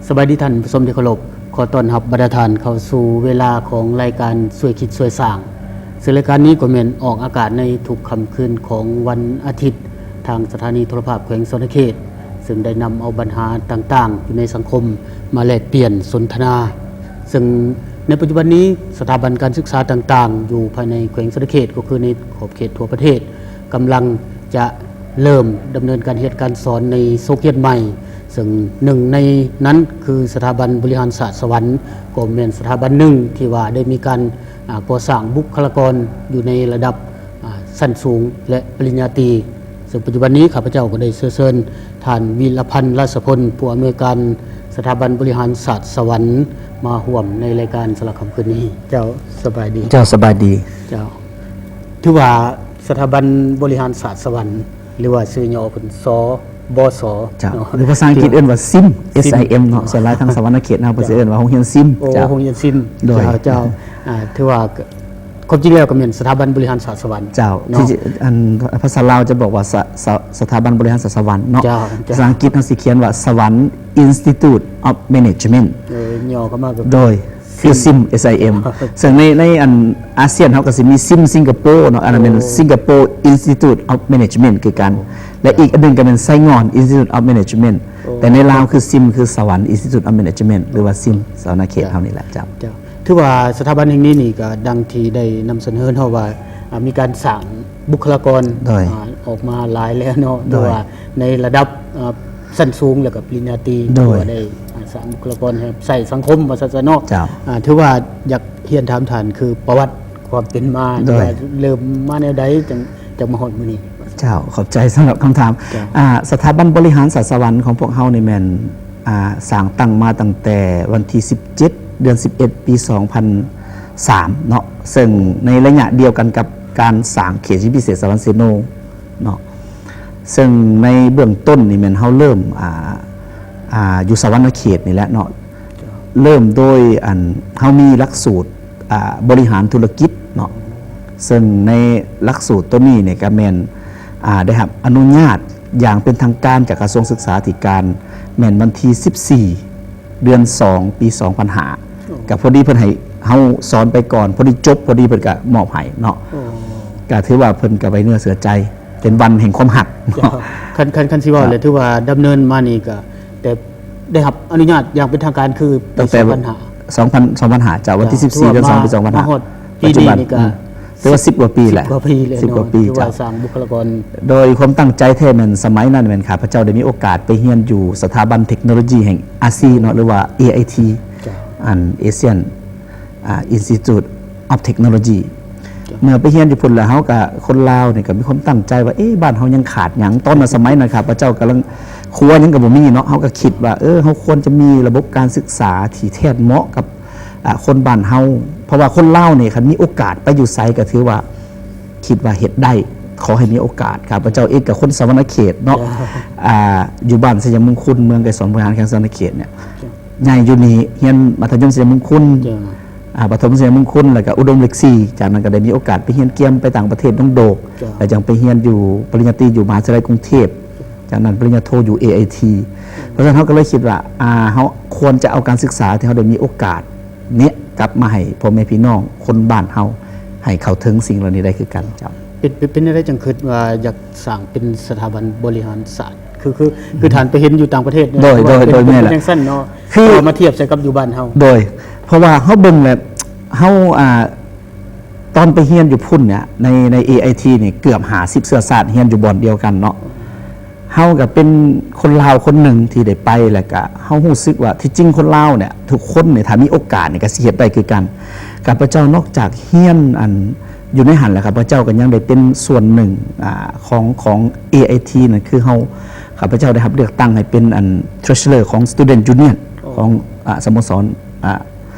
ສະບາຍດີທ່ານຜູ້ຊົມທີ່ເຄົາລົບ, ຂໍຕ້ອນຮັບບັນດາທ່ານເຂົ້າສູ່ເວລາຂອງລາຍການຊ່ວຍຄິດຊ່ວຍສ້າງ, ເຊິ່ງລາຍການນີ້ກໍແມ່ນອອກອາກາດໃນທຸກຄ່ຳຄືນຂອງວັນອາທິດ ທາງສະຖານີໂທລະພາບແຂວງສະຫວັນນະເຂດ, ເຊິ່ງໄດ້ນຳເອົາບັນຫາຕ່າງໆຢູ່ໃນສັງຄົມມາແລກປ່ຽນສົນທະນາ. ເຊິ່ງໃນປັດຈຸບັນນີ້ ສະຖາບັນການສຶກສາຕ່າງໆຢູ່ພາຍໃນແຂວງສະຫວັນນະເຂດ ກໍຄືໃນຂອບເຂດທົ່ວປະເທດ ກຳລັງຈະເລີ່ມດຳເນີນການຮຽນການສອນໃນສົກຮຽນໃໝ່, ເຊິ່ງໜຶ່ງໃນນັ້ນຄືສະຖາບັນບໍລິຫານສາດສະຫວັນ ກໍແມ່ນສະຖາບັນໜຶ່ງທີ່ວ່າໄດ້ມີການ ອາ ກໍ່ສ້າງບຸກຄະລາກອນຢູ່ໃນລະດັບ ອາ ຊັ້ນສູງ ແລະ ປະລິນຍາຕີ, ເຊິ່ງປັດຈຸບັນນີ້ຂ້າພະເຈົ້າກໍໄດ້ເຊື້ອເຊີນທ່ານ ວິລະພັນ ລາຊະພົນ ຜູ້ອຳນວຍການສະຖາບັນບໍລິຫານສາດສະຫວັນ ມາຮ່ວມໃນລາຍການສຳລັບຄ່ຳຄືນນີ້. ເຈົ້າ ສະບາຍດີ. ເຈົ້າ ສະບາຍດີ. ເຈົ້າ ຖືວ່າສະຖາບັນບໍລິຫານສາດສະຫວັນ ຫຼືວ່າຊື່ຫຍໍເພິ່ນ ສບສ ເຈົ້າ ເນາະ ຫຼືພາສາອັງກິດເອີ້ນວ່າ ຊິມ ຊິມ ເອສໄອເອັມ ເນາະ. ເຈົ້າ ສ່ວນຫຼາຍທາງສະຫວັນນະເຂດເຮົາ ເພິ່ນ ເຈົ້າ ຊິເອີ້ນວ່າໂຮງຮຽນ ຊິມ. ໂອ້ ເຈົ້າ ໂຮງຮຽນ ຊິມ. ໂດຍ ເຈົ້າ ເຈົ້າ ອາ ຖືວ່າຄວາມຈິງແລ້ວກໍແມ່ນສະຖາບັນບໍລິຫານສາດສະຫວັນ. ເຈົ້າ ເນາະ ທີ່ ອັນ ພາສາລາວຈະບອກວ່າ ສະ ສະ ສະຖາບັນບໍລິຫານສາດສະຫວັນເນາະ. ເຈົ້າ ເຈົ້າ ພາສາອັງກິດເຮົາຊິຂຽນວ່າ Sawan Institute of Management. ເອີ ຫຍໍເຂົ້າມາກໍ ໂດຍ ຄື ຊິມ ເອສໄອເອັມ ເຊິ່ງໃນ ໃນອັນອາຊຽນເຮົາກໍຊິມີ ຊິມ ສິງກະໂປເນາະ, ອັນນັ້ນແມ່ນ ໂອ້ Singapore Institute of Management ຄືກັນ ແລະ ອີກອັນໜຶ່ງກໍແມ່ນ Saigon Institute of Management. ໂອ້ ແຕ່ໃນລາວຄື ຊິມ ຄື Sawan Institute of Management ຫຼືວ່າ ຊິມ ສະຫວັນນະເຂດເຮົານີ້ແຫຼະ. ເຈົ້າ ເຈົ້າ ຖືວ່າສະຖາບັນແຫ່ງນີ້ນີ້ກໍດັ່ງທີ່ໄດ້ນຳສະເໜີເນາະວ່າ ອາ ມີການສ້າງບຸກຄະລາກອນ ໂດຍ ອາ ອອກມາຫຼາຍແລ້ວເນາະ ໂດຍ ແຕ່ວ່າໃນລະດັບ ອາ ຊັ້ນສູງ ແລ້ວກໍປະລິນຍາຕີ ໂດຍ ຖືວ່າໄດ້ ອາ ສ້າງບຸກຄະລາກອນໃຫ້ໃຊ້ສັງຄົມວ່າຊັ້ນຊະເນາະ. ເຈົ້າ ອາ ຖືວ່າຢາກຮຽນຖາມທ່ານ ຄືປະຫວັດຄວາມເປັນມາ ໂດຍ ວ່າເລີ່ມມາແນວໃດ ຈັ່ງ ຈັ່ງມາຮອດມື້ນີ້? ເຈົ້າ ຂອບໃຈສຳລັບຄຳຖາມ. ເຈົ້າ ອາ ສະຖາບັນບໍລິຫານສາດສະຫວັນຂອງພວກເຮົານີ້ແມ່ນ ອາ ສ້າງຕັ້ງມາຕັ້ງແຕ່ວັນທີສິບເຈັດ ເດືອນສິບເອັດ ປີສອງພັນສາມເນາະ, ເຊິ່ງໃນໄລຍະດຽວກັນກັບການສ້າງເຂດເສດຖະກິດພິເສດສະຫວັນເຊໂນເນາະ, ເຊິ່ງໃນເບື້ອງຕົ້ນນີ້ແມ່ນເຮົາເລີ່ມ ອາ ອາ ຢູ່ສະຫວັນນະເຂດນີ້ແຫຼະເນາະ. ເລີ່ມໂດຍ ອັນ ເຮົາມີຫຼັກສູດ ອາ ບໍລິຫານທຸລະກິດເນາະ, ເຊິ່ງໃນຫຼັກສູດໂຕນີ້ນີ້ກໍແມ່ນ ອາ ໄດ້ຮັບອະນຸຍາດຢ່າງເປັນທາງການຈາກກະຊວງສຶກສາທິການ ແມ່ນວັນທີສິບສີ່ ເດືອນສອງ ປີສອງພັນຫ້າ. ໂອ້ ກໍພໍດີເພິ່ນໃຫ້ເຮົາສອນໄປກ່ອນ ພໍດີຈົບ ພໍດີເພິ່ນກໍມອບໃຫ້ເນາະ. ໂອ້ ກໍຖືວ່າເພິ່ນກໍໄວ້ເນື້ອເຊື່ອໃຈ ເປັນວັນແຫ່ງຄວາມຮັກ. ເຈົ້າ ຄັນ ຄັນ ຄັນຊິເວົ້າ ເຈົ້າ ແລ້ວ ຖືວ່າດຳເນີນມານີ້ກໍ ແຕ່ໄດ້ຮັບອະນຸຍາດຢ່າງເປັນທາງການຄືປີ ຕັ້ງແຕ່ ສອງພັນຫ້າ ສອງພັນ ສອງພັນຫ້າ ເຈົ້າ ວັນທີສິບສີ່ ເດືອນສອງ ປີສອງພັນຫ້າ ມາຮອດປີນີ້ນີ້ກໍ ຖືວ່າສິບກວ່າປີແຫຼະ ສິບກວ່າປີແລ້ວເນາະ ສິບກວ່າປີ ຖືວ່າ ເຈົ້າ ສ້າງບຸກຄະລາກອນ. ໂດຍຄວາມຕັ້ງໃຈແທ້ແມ່ນ ສະໄໝນັ້ນແມ່ນຂ້າພະເຈົ້າໄດ້ມີໂອກາດໄປຮຽນຢູ່ສະຖາບັນເທັກໂນໂລຢີແຫ່ງອາຊີເນາະ ຫຼືວ່າ ເອໄອທີ ເຈົ້າ ອັນ Asian ອາ Institute of Technology. ເຈົ້າ ເມື່ອໄປຮຽນຢູ່ພຸ້ນແລ້ວ ເຮົາກະ ຄົນລາວນີ້ກະມີຄວາມຕັ້ງໃຈວ່າ ເອະ ບ້ານເຮົາຍັງຂາດຫຍັງ? ຕອນນັ້ນສະໄໝນັ້ນຂ້າພະເຈົ້າກຳລັງ ຄົວຫຍັງກະບໍ່ມີເນາະ, ເຮົາກະຄິດວ່າ ເອີ ເຮົາຄວນຈະມີລະບົບການສຶກສາທີ່ແທດເໝາະກັບ ອາ ຄົນບ້ານເຮົາ, ເພາະວ່າຄົນລາວນີ້ຄັນມີໂອກາດໄປຢູ່ໃສກະຖືວ່າ ຄິດວ່າເຮັດໄດ້, ຂໍໃຫ້ມີໂອກາດ. ຂ້າພະເຈົ້າເອງກະຄົນສະຫວັນນະເຂດເນາະ, ເຈົ້າ ອາ ຢູ່ບ້ານໄຊຍະມຸງຄຸນ ເມືອງໄກສອນບໍລິຫານແຂວງສະຫວັນນະເຂດເນຍ. ເຈົ້າ ໃຫຍ່ຢູ່ນີ້ ຮຽນມັດທະຍົມໄຊຍະມຸງຄຸນ ເຈົ້າ ອາ ປະຖົມໄຊຍະມຸງຄຸນ ແລ້ວກະອຸດົມເລກສີ່. ຈາກນັ້ນກະໄດ້ມີໂອກາດໄປຮຽນກຽມໄປຕ່າງປະເທດດົງໂດກ ເຈົ້າ ແລ້ວຈັ່ງໄປຮຽນຢູ່ປະລິນຍາຕີຢູ່ມະຫາວິທະຍາໄລກຸງເທບ, ຈາກນັ້ນປະລິນຍາໂທຢູ່ ເອໄອທີ. ເພາະສະນັ້ນເຮົາກະເລີຍຄິດວ່າ ອາ ເຮົາຄວນຈະເອົາການສຶກສາທີ່ເຮົາໄດ້ມີໂອກາດເນຍ ກັບມາໃຫ້ພໍ່ແມ່ພີ່ນ້ອງຄົນບ້ານເຮົາ ໃຫ້ເຂົ້າເຖິງສິ່ງເຫຼົ່ານີ້ໄດ້ຄືກັນ. ເຈົ້າ ເປັນ ເປັນ ເປັນແນວໃດຈັ່ງຄິດວ່າຢາກສ້າງເປັນສະຖາບັນບໍລິຫານສາດ? ຄື ຄື ຄືທ່ານໄປເຫັນຢູ່ຕ່າງປະເທດ ໂດຍ ໂດຍ ໂດຍແມ່ນແຫຼະ ເປັນຈັ່ງຊັ້ນເນາະ ຄື ເອົາມາທຽບໃສ່ກັບຢູ່ບ້ານເຮົາ. ໂດຍ ເພາະວ່າເຮົາເບິ່ງແລ້ວ ເຮົາ ອາ ຕອນໄປຮຽນຢູ່ພຸ້ນເນຍ ໃນ ໃນ ເອໄອທີ ນີ້ເກືອບຫ້າສິບເຊື້ອຊາດຮຽນຢູ່ບ່ອນດຽວກັນເນາະ. ເຮົາກະເປັນຄົນລາວຄົນໜຶ່ງທີ່ໄດ້ໄປ ແລ້ວກະເຮົາຮູ້ສຶກວ່າ ທີ່ຈິງຄົນລາວເນຍ ທຸກຄົນນີ້ ຖ້າມີໂອກາດນີ້ກະຊິເຮັດໄດ້ຄືກັນ. ຂ້າພະເຈົ້ານອກຈາກຮຽນ ອັນ ຢູ່ໃນຫັ້ນແລ້ວ ຂ້າພະເຈົ້າກະຍັງໄດ້ເປັນສ່ວນໜຶ່ງ ອາ ຂອງ ຂອງ ເອໄອທີ ນັ້ນ ຄືເຮົາ ຂ້າພະເຈົ້າໄດ້ຮັບເລືອກຕັ້ງໃຫ້ເປັນ ອັນ Treasurer ຂອງ Student Union ໂອ້ ຂອງ ອາ ສະໂມສອນ ອາ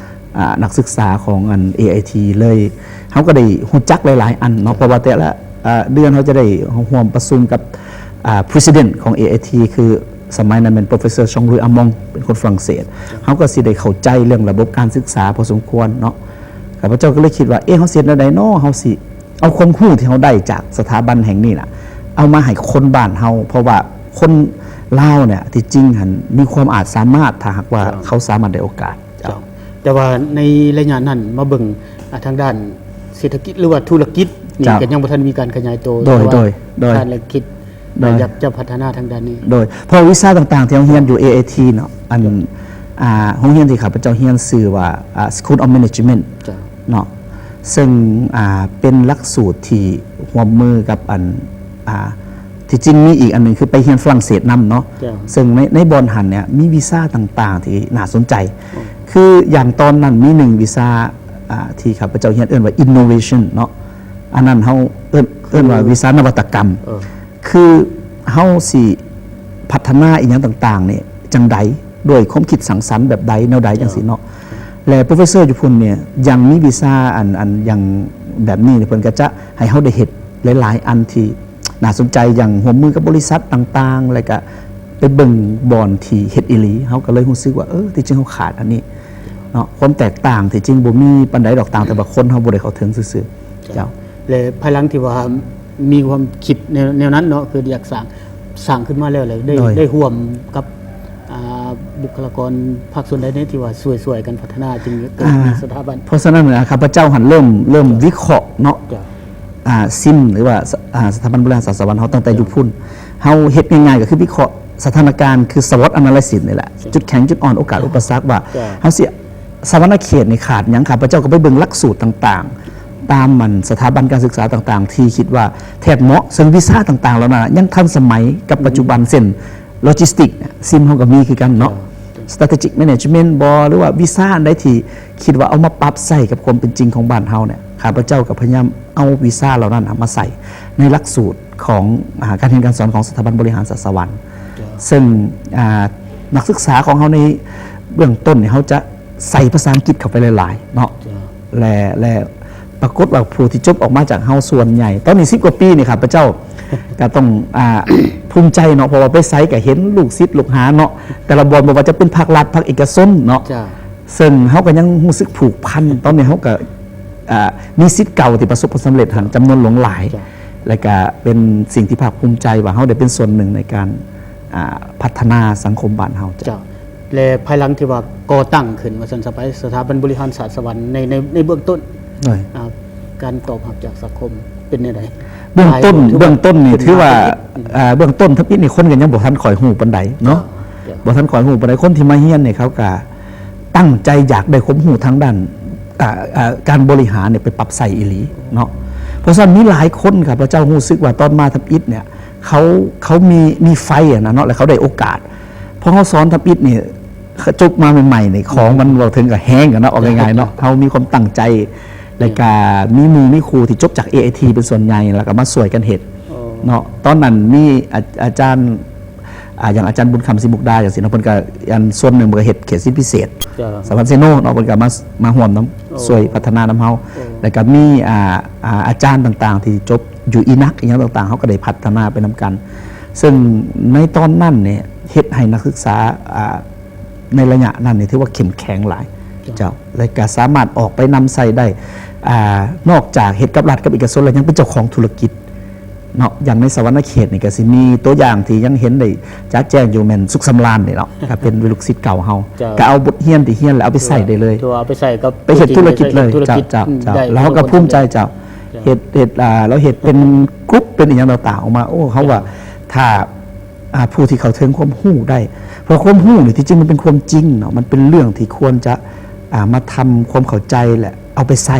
ອາ ນັກສຶກສາຂອງອັນ ເອໄອທີ ເລີຍ. ເຮົາກໍໄດ້ຮູ້ຈັກຫຼາຍໆອັນເນາະ ເພາະວ່າແຕ່ລະ ອາ ເດືອນເຮົາຈະໄດ້ຮ່ວມປະຊຸມກັບ ອາ President ຂອງ ເອໄອທີ ຄືສະໄໝນັ້ນແມ່ນ Professor Jean-Louis Hamon ເປັນຄົນຝຣັ່ງເສດ. ເຮົາກໍຊິໄດ້ເຂົ້າໃຈເລື່ອງລະບົບການສຶກສາພໍສົມຄວນເນາະ. ຂ້າພະເຈົ້າກໍເລີຍຄິດວ່າ ເອະ ເຮົາຊິເຮັດແນວໃດເນາະ ເຮົາຊິ ເອົາຄວາມຮູ້ທີ່ເຮົາໄດ້ຈາກສະຖາບັນແຫ່ງນີ້ນະ ເອົາມາໃຫ້ຄົນບ້ານເຮົາ ເພາະວ່າຄົນ ລາວເນຍ ທີ່ຈິງຫັ້ນມີຄວາມອາດສາມາດ ຖ້າຫາກວ່າ ເຈົ້າ ເຂົາສາມາດໄດ້ໂອກາດ. ເຈົ້າ. ເຈົ້າ. ແຕ່ວ່າໃນໄລຍະນັ້ນມາເບິ່ງ ອ່າ ທາງດ້ານເສດຖະກິດ ຫຼືວ່າທຸລະກິດນີ້ ເຈົ້າ ກໍຍັງບໍ່ທັນມີການຂະຫຍາຍໂຕ. ໂດຍ ແຕ່ວ່າ ໂດຍ ໂດຍ ທ່ານລະຄິດ ໂດຍ ວ່າຢາກຈະພັດທະນາທາງດ້ານນີ້. ໂດຍ ເພາະວິຊາຕ່າງໆທີ່ເຮົາຮຽນຢູ່ ເອເອທີ ເນາະ ອັນ ເຈົ້າ ອ່າ ໂຮງຮຽນທີ່ຂ້າພະເຈົ້າຮຽນຊື່ວ່າ ອ່າ School of Management ເຈົ້າ ເນາະ ເຊິ່ງ ອ່າ ເປັນຫຼັກສູດທີ່ຮ່ວມມືກັບອັນ ອ່າ ທີ່ຈິງມີອີກອັນໜຶ່ງຄືໄປຮຽນຝຣັ່ງເສດນຳເນາະ. ເຈົ້າ. ເຊິ່ງໃນ ໃນບ່ອນຫັ້ນເນຍມີວິຊາຕ່າງໆທີ່ໜ້າສົນໃຈ. ໂອ້. ຄືຢ່າງຕອນນັ້ນມີໜຶ່ງວິຊາ ອ່າ ທີ່ຂ້າພະເຈົ້າຮຽນເອີ້ນວ່າ innovation ເນາະ ອັນນັ້ນເຮົາເອີ້ນ ເອີ້ນວ່າ ຄື ວິຊານະວັດຕະກຳ. ເອີ. ຄືເຮົາຊິພັດທະນາອີ່ຫຍັງຕ່າງໆນີ້ຈັ່ງໃດ ດ້ວຍຄວາມຄິດສ້າງສັນແບບໃດ ແນວໃດ ເຈົ້າ ຈັ່ງຊີ້ເນາະ. ແລະ professor ຢູ່ພຸ້ນນີ້ຍັງມີວິຊາອັນ ອັນຢ່າງແບບນີ້ ເພິ່ນກໍຈະໃຫ້ເຮົາໄດ້ເຮັດຫຼາຍໆອັນທີ່ໜ້າສົນໃຈ ຢ່າງຮ່ວມມືກັບບໍລິສັດຕ່າງໆ ແລ້ວກະໄປເບິ່ງບ່ອນທີ່ເຮັດອີ່ຫຼີ ເຮົາກໍເລີຍຮູ້ສຶກວ່າ ເອີ ທີ່ຈິງເຮົາຂາດອັນນີ້ເນາະ. ຄວາມແຕກຕ່າງທີ່ຈິງບໍ່ມີປານໃດດອກ ຕ່າງແຕ່ວ່າຄົນເຮົາບໍ່ໄດ້ເຂົ້າເຖິງຊື່ໆ. ເຈົ້າ. ເຈົ້າ. ແລະ ພາຍຫຼັງທີ່ວ່າມີຄວາມຄິດແນວ ແນວນັ້ນເນາະ ຄືຢາກສ້າງ ສ້າງຂຶ້ນມາແລ້ວ ແລ້ວໄດ້ ໂດຍ ໄດ້ຮ່ວມກັບ ອ່າ ບຸກຄະລາກອນພາກສ່ວນໃດແດ່ທີ່ວ່າຊ່ວຍໆກັນພັດທະນາຈຶ່ງເກີດ ອ່າ ມີສະຖາບັນ? ເພາະສະນັ້ນ ອ່າ ຂ້າພະເຈົ້າຫັ້ນເລີ່ມ ເລີ່ມ ເຈົ້າ ວິເຄາະເນາະ ເຈົ້າ ອ່າ ຊິມ ຫຼືວ່າ ສະ ອ່າ ສະຖາບັນບໍລິຫານສາດສະຫວັນເຮົາ ຕັ້ງແຕ່ ເຈົ້າ ຢູ່ພຸ້ນ. ເຮົາເຮັດງ່າຍໆກໍຄືວິເຄາະສະຖານະການ ຄື SWOT analysis ນີ້ແຫຼະ ເຈົ້າ ຈຸດແຂງ ຈຸດອ່ອນ ໂອກາດ ເຈົ້າ ອຸປະສັກ ວ່າ ເຈົ້າ ເຮົາຊິ ສະຫວັນນະເຂດນີ້ຂາດຫຍັງ ຂ້າພະເຈົ້າກໍໄປເບິ່ງຫຼັກສູດຕ່າງໆ ຕາມອັນສະຖາບັນການສຶກສາຕ່າງໆ ທີ່ຄິດວ່າແທດເໝາະ ເຊິ່ງວິຊາຕ່າງໆເຫຼົ່ານັ້ນຍັງທັນສະໄໝກັບ ອືມ ປັດຈຸບັນ ເຊັ່ນ logistics ຊິມເຮົາກໍມີຄືກັນເນາະ ເຈົ້າ strategic management ບໍ ຫຼືວ່າວິຊາອັນໃດທີ່ຄິດວ່າເອົາມາປັບໃຊ້ກັບຄວາມເປັນຈິງຂອງບ້ານເຮົາເນຍ ຂ້າພະເຈົ້າກໍພະຍາຍາມເອົາວິຊາເຫຼົ່ານັ້ນມາໃສ່ໃນຫຼັກສູດຂອງ ອາ ການຮຽນການສອນຂອງສະຖາບັນບໍລິຫານສາດສະຫວັນ ເຈົ້າ ເຊິ່ງ ອາ ນັກສຶກສາຂອງເຮົາໃນເບື້ອງຕົ້ນນີ້ ເຮົາຈະ ໃສ່ພາສາອັງກິດເຂົ້າໄປຫຼາຍໆເນາະ ເຈົ້າ ແລະ ແລະ ປາກົດວ່າຜູ້ທີ່ຈົບອອກມາຈາກເຮົາສ່ວນໃຫຍ່ ຕອນນີ້ສິບກວ່າປີນີ້ ຂ້າພະເຈົ້າກໍຕ້ອງ ອ່າ ພູມໃຈເນາະ ເພາະວ່າໄປໃສກໍເຫັນລູກສິດລູກຫາເນາະ ແຕ່ລະບ່ອນ ບໍ່ວ່າຈະເປັນພາກລັດ ພາກເອກະຊົນເນາະ ເຈົ້າ ເຊິ່ງເຮົາກໍຍັງຮູ້ສຶກຜູກພັນ ຕອນນີ້ເຮົາກໍ ອ່າ ມີສິດເກົ່າທີ່ປະສົບຜົນສຳເລັດຫັ້ນ ເຈົ້າ ຈຳນວນຫຼວງຫຼາຍ ເຈົ້າ ແລະ ກໍເປັນສິ່ງທີ່ພາກພູມໃຈວ່າເຮົາໄດ້ເປັນສ່ວນໜຶ່ງໃນການ ອ່າ ພັດທະນາສັງຄົມບ້ານເຮົາ. ເຈົ້າ. ແລະ ພາຍຫຼັງທີ່ວ່າກໍ່ຕັ້ງຂຶ້ນວ່າຊັ້ນຊະໄປ ສະຖາບັນບໍລິຫານສາດສະຫວັນ ໃນ ໃນ ໃນເບື້ອງຕົ້ນ ໂດຍ ອ່າ ການຕອບຮັບຈາກສັງຄົມເປັນແນວໃດ? ເບື້ອງຕົ້ນ ຫຼາຍບໍ່? ເບື້ອງຕົ້ນນີ້ຖືວ່າ ອືມ ອ່າ ເບື້ອງຕົ້ນທຳອິດນີ້ຄົນກໍຍັງບໍ່ທັນຄ່ອຍຮູ້ປານໃດເນາະ ເຈົ້າ ເຈົ້າ ບໍ່ທັນຄ່ອຍຮູ້ປານໃດ ຄົນທີ່ມາຮຽນນີ້ເຂົາກໍຕັ້ງໃຈຢາກໄດ້ຄວາມຮູ້ທາງດ້ານ ອ່າ ອ່າ ການບໍລິຫານນີ້ໄປປັບໃຊ້ອີ່ຫຼີເນາະ ເພາະສະນັ້ນມີຫຼາຍຄົນ ຂ້າພະເຈົ້າຮູ້ສຶກວ່າຕອນມາທຳອິດເນຍ ເຂົາ ເຂົາມີ ມີໄຟຫັ້ນນະເນາະ ແລ້ວເຂົາໄດ້ໂອກາດ ເພາະເຮົາສອນທຳອິດນີ້ ຈົບມາໃໝ່ໆນີ້ ຂອງມັນເວົ້າເຖິງກໍແຮງຫັ້ນເນາະ ເວົ້າງ່າຍໆເນາະ ເຮົາມີຄວາມຕັ້ງໃຈ ແລ້ວກໍມີໝູ່ມີຄູ່ທີ່ຈົບຈາກ ເອໄອທີ ເປັນສ່ວນໃຫຍ່ ແລ້ວກໍມາຊ່ວຍກັນເຮັດ ໂອ້ ເນາະ ຕອນນັ້ນມີອາ ອາຈານ ອ່າ ຢ່າງອາຈານບຸນຄຳ ສີມຸກດາ ຈັ່ງຊີ້ເນາະ ເພິ່ນກໍ ອັນ ສ່ວນໜຶ່ງເພິ່ນກໍເຮັດເຂດສິດພິເສດ ເຈົ້າ ສະຫວັນເຊໂນເນາະ ເພິ່ນກໍມາ ມາຮ່ວມນຳ ໂອ້ ຊ່ວຍພັດທະນານຳເຮົາ ໂອ້ ແລ້ວກໍມີ ອ່າ ອ່າ ອາຈານຕ່າງໆທີ່ຈົບ ຢູ່ອີນັກ ອີຫຍັງຕ່າງໆ ເຮົາກໍໄດ້ພັດທະນາໄປນຳກັນ ເຊິ່ງໃນຕອນນັ້ນນີ້ເຮັດໃຫ້ນັກສຶກສາ ອ່າ ໃນໄລຍະນັ້ນນີ້ຖືວ່າເຂັ້ມແຂງຫຼາຍ ເຈົ້າ ເຈົ້າ ແລະກໍສາມາດອອກໄປນຳໃຊ້ໄດ້ ອ່າ ນອກຈາກເຮັດກັບລັດກັບເອກະຊົນແລ້ວ ຍັງເປັນເຈົ້າຂອງທຸລະກິດເນາະ ຢ່າງໃນສະຫວັນນະເຂດນີ້ກໍຊິມີຕົວຢ່າງທີ່ຍັງເຫັນໄດ້ຈະແຈ້ງຢູ່ແມ່ນສຸກສຳລານນີ້ເນາະ ກໍເປັນລູກສິດເກົ່າເຮົາ ເຈົ້າ ກໍເອົາບົດຮຽນທີ່ຮຽນແລ້ວເອົາໄປໃຊ້ໄດ້ເລີຍ ຖືວ່າເອົາໄປໃຊ້ກັບ ໄປເຮັດທຸລະກິດເລີຍ ເຈົ້າ ເຈົ້າ ອືມ ເຈົ້າ ແລ້ວເຮົາກໍພູມໃຈ ເຈົ້າ ເຮັດ ເຮັດ ອ່າ ແລ້ວເຮັດເປັນກຸ່ມເປັນອີ່ຫຍັງຕ່າງໆອອກມາ ໂອ້ ເຮົາວ່າ ເຈົ້າ ຖ້າ ອ່າ ຜູ້ທີ່ເຂົ້າເຖິງຄວາມຮູ້ໄດ້ ເພາະຄວາມຮູ້ນີ້ທີ່ຈິງມັນເປັນຄວາມຈິງເນາະ ມັນເປັນເລື່ອງທີ່ຄວນຈະ ອ່າ ມາທຳຄວາມເຂົ້າໃຈ ແລະ ເອົາໄປໃຊ້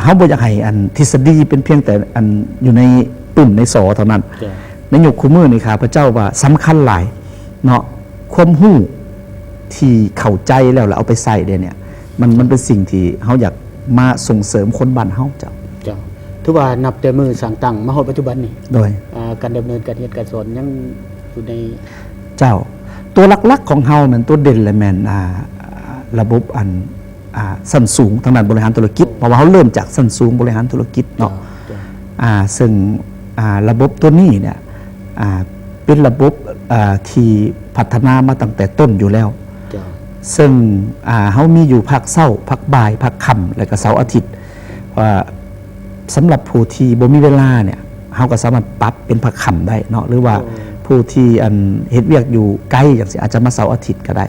ເຮົາບໍ່ຢາກໃຫ້ອັນທິດສະດີເປັນພຽງແຕ່ອັນຢູ່ໃນປຶ້ມໃນສໍເທົ່ານັ້ນ ເຈົ້າ ໃນຍຸກຄູ່ມື້ນີ້ ຂ້າພະເຈົ້າວ່າສຳຄັນຫຼາຍເນາະ ຄວາມຮູ້ທີ່ເຂົ້າໃຈແລ້ວ ແລ້ວເອົາໄປໃຊ້ເດນີ້ ມັນ ມັນເປັນສິ່ງທີ່ເຮົາຢາກມາສົ່ງເສີມຄົນບ້ານເຮົາ ເຈົ້າ. ເຈົ້າ. ຖືວ່ານັບແຕ່ມື້ສ້າງຕັ້ງມາຮອດປັດຈຸບັນນີ້ ໂດຍ ອ່າ ການດຳເນີນການຮຽນການສອນຍັງຢູ່ໃນ ເຈົ້າ ຕົວຫຼັກໆຂອງເຮົາແມ່ນ ຕົວເດັ່ນເລີຍແມ່ນ ອ່າ ລະບົບອັນ ອ່າ ຊັ້ນສູງທາງດ້ານບໍລິຫານທຸລະກິດ ເພາະວ່າເຮົາເລີ່ມຈາກຊັ້ນສູງບໍລິຫານທຸລະກິດເນາະ ເຈົ້າ ເຈົ້າ ອ່າ ເຊິ່ງ ອ່າ ລະບົບຕົວນີ້ເນຍ ອ່າ ເປັນລະບົບ ອ່າ ທີ່ພັດທະນາມາຕັ້ງແຕ່ຕົ້ນຢູ່ແລ້ວ ເຈົ້າ ເຊິ່ງ ອ່າ ເຮົາມີຢູ່ພາກເຊົ້າ ພາກບ່າຍ ພາກຄ່ຳ ແລະກະເສົາອາທິດ ວ່າສຳລັບຜູ້ທີ່ບໍ່ມີເວລາເນຍ ເຮົາກໍສາມາດປັບເປັນພາກຄ່ຳໄດ້ເນາະ ຫຼືວ່າ ໂອ້ ຜູ້ທີ່ອັນເຮັດວຽກຢູ່ໄກຈັ່ງຊີ້ ອາດຈະມາເສົາອາທິດກໍໄດ້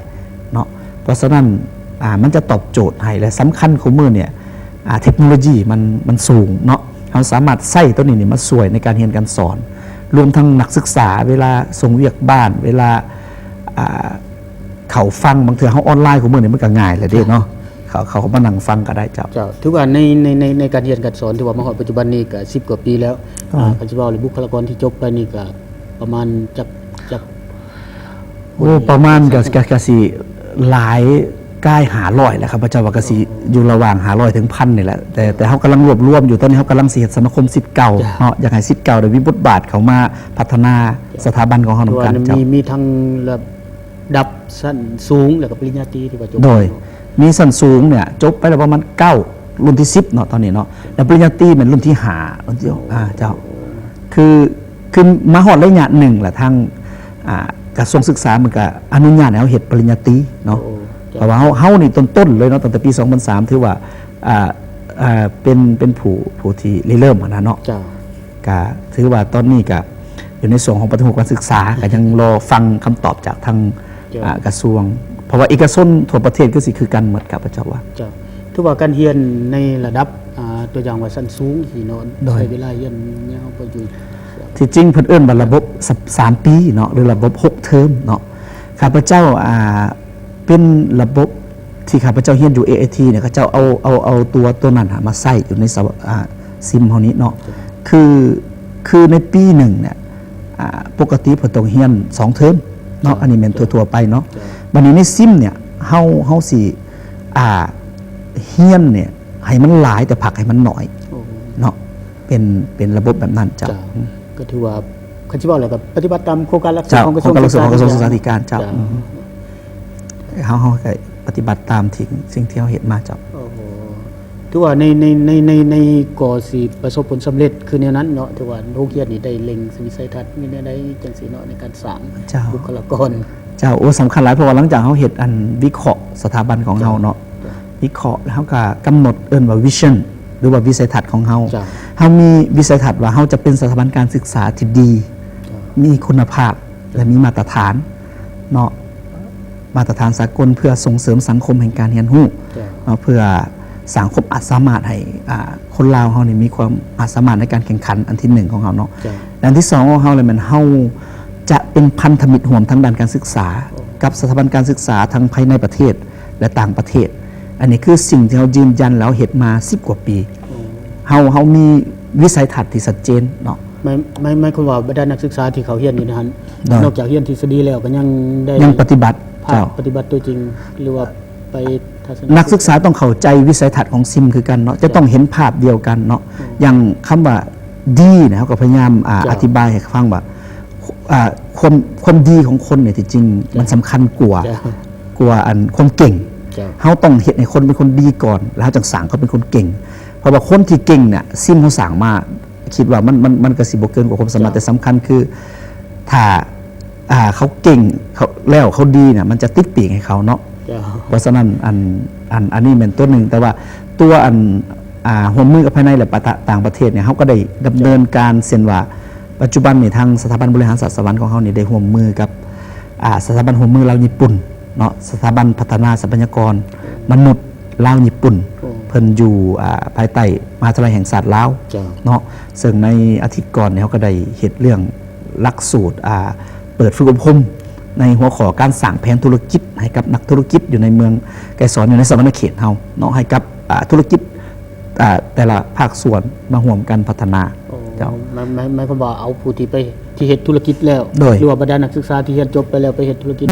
ເນາະ. ເພາະສະນັ້ນ ອາ ມັນຈະຕອບໂຈດໃຫ້ ແລະ ສຳຄັນຄູ່ມື້ນີ້ ອາ ເທັກໂນໂລຢີມັນ ມັນສູງເນາະ, ເຮົາສາມາດໃຊ້ໂຕນີ້ນີ້ມາຊ່ວຍໃນການຮຽນການສອນ, ລວມທັງນັກສຶກສາ ເວລາສົ່ງວຽກບ້ານ ເວລາ ອາ ເຂົ້າຟັງ, ບາງເທື່ອເຮົາອອນລາຍຄູ່ມື້ນີ້ມັນກໍງ່າຍແລ້ວເດ້ເນາະ, ເຂົາ ເຂົາມານັ່ງຟັງກໍໄດ້ເຈົ້າ. ເຈົ້າ ຖືວ່າໃນ ໃນ ໃນ ໃນການຮຽນການສອນ ຖືວ່າມາຮອດປັດຈຸບັນນີ້ກໍສິບກວ່າປີແລ້ວ. ອືມ ອາ ຄັນຊິເວົ້າເລື່ອງບຸກຄະລາກອນທີ່ຈົບໄປນີ້ກໍປະມານຈັກ ຈັກ ໂອ້ ປະມານກໍ ກໍ ກໍຊິຫຼາຍກາຍຫ້າຮ້ອຍແຫຼະ ຂ້າພະເຈົ້າວ່າກໍຊິ ອໍ ຢູ່ລະຫວ່າງຫ້າຮ້ອຍເຖິງພັນນີ້ແຫຼະ, ແຕ່ ແຕ່ເຮົາກຳລັງລວບລວມຢູ່, ຕອນນີ້ເຮົາກຳລັງຊິເຮັດສະມາຄົມສິດເກົ່າ ເຈົ້າ ເນາະ, ຢາກໃຫ້ສິດເກົ່າໄດ້ມີບົດບາດເຂົ້າມາພັດທະນາ ເຈົ້າ ສະຖາບັນຂອງເຮົານຳກັນ. ຖືວ່າມີ ເຈົ້າ ມີທັງລະດັບ ຊັ້ນສູງ ແລ້ວກໍປະລິນຍາຕີທີ່ວ່າຈົບ. ໂດຍ ມີຊັ້ນສູງເນ່ຍຈົບໄປແລ້ວປະມານເກົ້າ ລຸ້ນທີສິບເນາະ ຕອນນີ້ເນາະ, ແລ້ວປະລິນຍາຕີແມ່ນລຸ້ນທີຫ້າ ລຸ້ນທີ ໂອ້ ອາ ເຈົ້າ. ຄື ຄືມາຮອດໄລຍະໜຶ່ງແລ້ວ ທາງ ອາ ກະຊວງສຶກສາມັນກະອະນຸຍາດໃຫ້ເຮົາເຮັດປະລິນຍາຕີເນາະ. ໂອ້ ເຈົ້າ. ເພາະວ່າເຮົາ ເຮົານີ້ຕົ້ນໆເລີຍເນາະ, ຕັ້ງແຕ່ປີສອງພັນສາມ ຖືວ່າ ອາ ອາ ເປັນ ເປັນຜູ້ ຜູ້ທີ່ລິເລີ່ມຫັ້ນນະເນາະ. ເຈົ້າ. ກະຖືວ່າຕອນນີ້ກະຢູ່ໃນຊ່ວງຂອງປະຕິຮູບການສຶກສາ ກະຍັງລໍຟັງຄຳຕອບຈາກທາງ ເຈົ້າ ອາ ກະຊວງ, ເພາະວ່າເອກະຊົນທົ່ວປະເທດຄືຊິຄືກັນໝົດ ຂ້າພະເຈົ້າວ່າ. ເຈົ້າ. ຖືວ່າການຮຽນໃນລະດັບ ອາ ຕົວຢ່າງວ່າຊັ້ນສູງຊີ້ເນາະ ໂດຍ ໃຊ້ເວລາຮຽນຍາວບໍ່ຢູ່. ທີ່ຈິງເພິ່ນເອີ້ນວ່າລະບົບ ສາມ ສາມປີເນາະ ຫຼືລະບົບຫົກເທີມເນາະ. ຂ້າພະເຈົ້າ ອາ ເປັນລະບົບທີ່ຂ້າພະເຈົ້າຮຽນຢູ່ ເອໄອທີ ເນຍ ເຂົາເຈົ້າເອົາ ເອົາ ເອົາຕົວ ຕົວນັ້ນຫາມາໃຊ້ຢູ່ໃນສະ ອາ ຊິມເຮົານີ້ເນາະ. ເຈົ້າ. ຄື ຄືໃນປີໜຶ່ງເນຍ ອາ ປົກກະຕິເພິ່ນຕ້ອງຮຽນສອງເທີມເນາະ. ເຈົ້າ. ອັນນີ້ແມ່ນ ເຈົ້າ ທົ່ວໆໄປເນາະ. ເຈົ້າ. ບັດນີ້ໃນຊິມເນຍ ເຮົາ ເຮົາຊິ ອາ ຮຽນເນຍໃຫ້ມັນຫຼາຍ ແຕ່ພັກໃຫ້ມັນໜ້ອຍ ໂອ້ ເນາະ, ເປັນ ເປັນລະບົບແບບນັ້ນເຈົ້າ. ເຈົ້າ. ອືມ ກໍຖືວ່າ ຄັນຊິເວົ້າແລ້ວກໍປະຕິບັດຕາມໂຄງການຫຼັກສູດ ເຈົ້າ ຂອງກະຊວງສຶກສາທິການ. ຂອງກະຊວງສຶກສາທິການເຈົ້າ. ເຈົ້າ. ອືມ ເຮົາ ເຮົາກໍປະຕິບັດຕາມທີ່ ສິ່ງທີ່ເຮົາເຮັດມາເຈົ້າ. ໂອ້ໂຫ ຖືວ່າໃນ ໃນ ໃນ ໃນ ໃນກໍຊິປະສົບຜົນສຳເລັດຄືແນວນັ້ນເນາະ, ຖືວ່າໂຮງຮຽນນີ້ໄດ້ເລັງວິໄສທັດມີແນວໃດຈັ່ງຊີ້ເນາະ ໃນການສ້າງ ເຈົ້າ ບຸກຄະລາກອນ. ເຈົ້າ. ໂອ້ ສຳຄັນຫຼາຍ ເພາະວ່າຫຼັງຈາກເຮົາເຮັດອັນວິເຄາະສະຖາບັນຂອງເຮົາເນາະ ເຈົ້າ ວິເຄາະ ແລ້ວເຮົາກໍກຳນົດເອີ້ນວ່າ vision ຫຼືວ່າວິໄສທັດຂອງເຮົາ. ເຈົ້າ. ເຮົາມີວິໄສທັດວ່າເຮົາຈະເປັນສະຖາບັນການສຶກສາທີ່ດີ ເຈົ້າ ມີຄຸນນະພາບ ເຈົ້າ ແລະ ມີມາດຕະຖານເນາະ, ມາດຕະຖານສາກົນ ເພື່ອສົ່ງເສີມສັງຄົມແຫ່ງການຮຽນຮູ້ ເຈົ້າ ເນາະ, ເພື່ອສ້າງຄວາມອາດສາມາດໃຫ້ ອາ ຄົນລາວເຮົານີ້ມີຄວາມອາດສາມາດໃນການແຂ່ງຂັນ ອັນທີໜຶ່ງຂອງເຮົາເນາະ. ເຈົ້າ. ແລະ ອັນທີສອງຂອງເຮົາແລ້ວແມ່ນເຮົາຈະເປັນພັນທະມິດຮ່ວມທາງດ້ານການສຶກສາ ໂອ້ ກັບສະຖາບັນການສຶກສາທັງພາຍໃນປະເທດ ແລະ ຕ່າງປະເທດ. ອັນນີ້ຄືສິ່ງທີ່ເຮົາຢືນຢັນແລ້ວເຮັດມາສິບກວ່າປີ. ໂອ້ ເຮົາ ເຮົາມີວິໄສທັດທີ່ຊັດເຈນເນາະ. ໝາຍ ໝາຍ ໝາຍຄວາມວ່າບັນດານັກສຶກສາທີ່ເຂົາຮຽນຢູ່ໃນຫັ້ນ ໂດຍ ນອກຈາກຮຽນທິດສະດີແລ້ວກໍຍັງໄດ້ ຍັງປະຕິບັດ ພາກ ເຈົ້າ ປະຕິບັດຕົວຈິງ ຫຼືວ່າໄປທັດສະນະ ນັກສຶກສາຕ້ອງເຂົ້າໃຈວິໄສທັດຂອງຊິມຄືກັນເນາະ, ຈະຕ້ອງເຫັນພາບດຽວກັນເນາະ. ໂອ້ ຢ່າງຄຳວ່າດີນະ ເຮົາກໍພະຍາຍາມ ອາ ເຈົ້າ ອະທິບາຍໃຫ້ຟັງວ່າ ອາ ຄວາມ ຄວາມດີຂອງຄົນນີ້ທີ່ຈິງ ເຈົ້າ ມັນສຳຄັນກວ່າ ເຈົ້າ ກວ່າອັນຄວາມເກັ່ງ. ເຈົ້າ. ເຮົາຕ້ອງເຮັດໃຫ້ຄົນເປັນຄົນດີກ່ອນ ແລ້ວເຮົາຈັ່ງສ້າງເຂົາເປັນຄົນເກັ່ງ. ເພາະວ່າຄົນທີ່ເກັ່ງເນຍ ຊິມເຮົາສ້າງມາ ຄິດວ່າມັນ ມັນ ມັນກໍຊິບໍ່ເກີນກວ່າຄວາມສາມາດ. ເຈົ້າ. ແຕ່ສຳຄັນຄື ຖ້າ ອ່າ ເຂົາເກັ່ງ ເຂົາ ແລ້ວເຂົາດີນະ ມັນຈະຕິດປີກໃຫ້ເຂົາເນາະ. ເຈົ້າ. ເພາະສະນັ້ນ ອັນ ອັນ ອັນນີ້ແມ່ນຕົວໜຶ່ງ, ແຕ່ວ່າຕົວອັນ ອ່າ ຮ່ວມມືກັບພາຍໃນ ແລະ ປະ ຕ່າງປະເທດນີ້ ເຮົາກໍໄດ້ດຳເນີນການ ເຊັ່ນວ່າ ປັດຈຸບັນນີ້ທາງສະຖາບັນບໍລິຫານສາດສະຫວັນຂອງເຮົານີ້ໄດ້ຮ່ວມມືກັບ ອ່າ ສະຖາບັນຮ່ວມມືລາວຍີ່ປຸ່ນເນາະ, ສະຖາບັນພັດທະນາຊັບພະຍາກອນມະນຸດລາວຍີ່ປຸ່ນ. ໂອ້. ເພິ່ນຢູ່ ອ່າ ພາຍໃຕ້ມະຫາວິທະຍາໄລແຫ່ງຊາດລາວ. ເຈົ້າ. ເນາະ, ເຊິ່ງໃນອາທິດກ່ອນນີ້ເຮົາກໍໄດ້ເຮັດເລື່ອງຫຼັກສູດ ອ່າ ເປີດຝຶກອົບຮົມໃນຫົວຂໍ້ການສ້າງແຜນທຸລະກິດໃຫ້ກັບນັກທຸລະກິດຢູ່ໃນເມືອງໄກສອນ ຢູ່ໃນສະຫວັນນະເຂດເຮົາເນາະ, ໃຫ້ກັບ ອ່າ ທຸລະກິດ ອ່າ ແຕ່ລະພາກສ່ວນມາຮ່ວມກັນພັດທະນາ. ໂອ້ ເຈົ້າ. ໝາຍ ໝາຍ ໝາຍຄວາມວ່າເອົາຜູ້ທີ່ໄປ ທີ່ເຮັດທຸລະກິດແລ້ວ ໂດຍ ຫຼືວ່າບັນດານັກສຶກສາທີ່ຮຽນຈົບໄປແລ້ວໄປເຮັດທຸລະກິດ.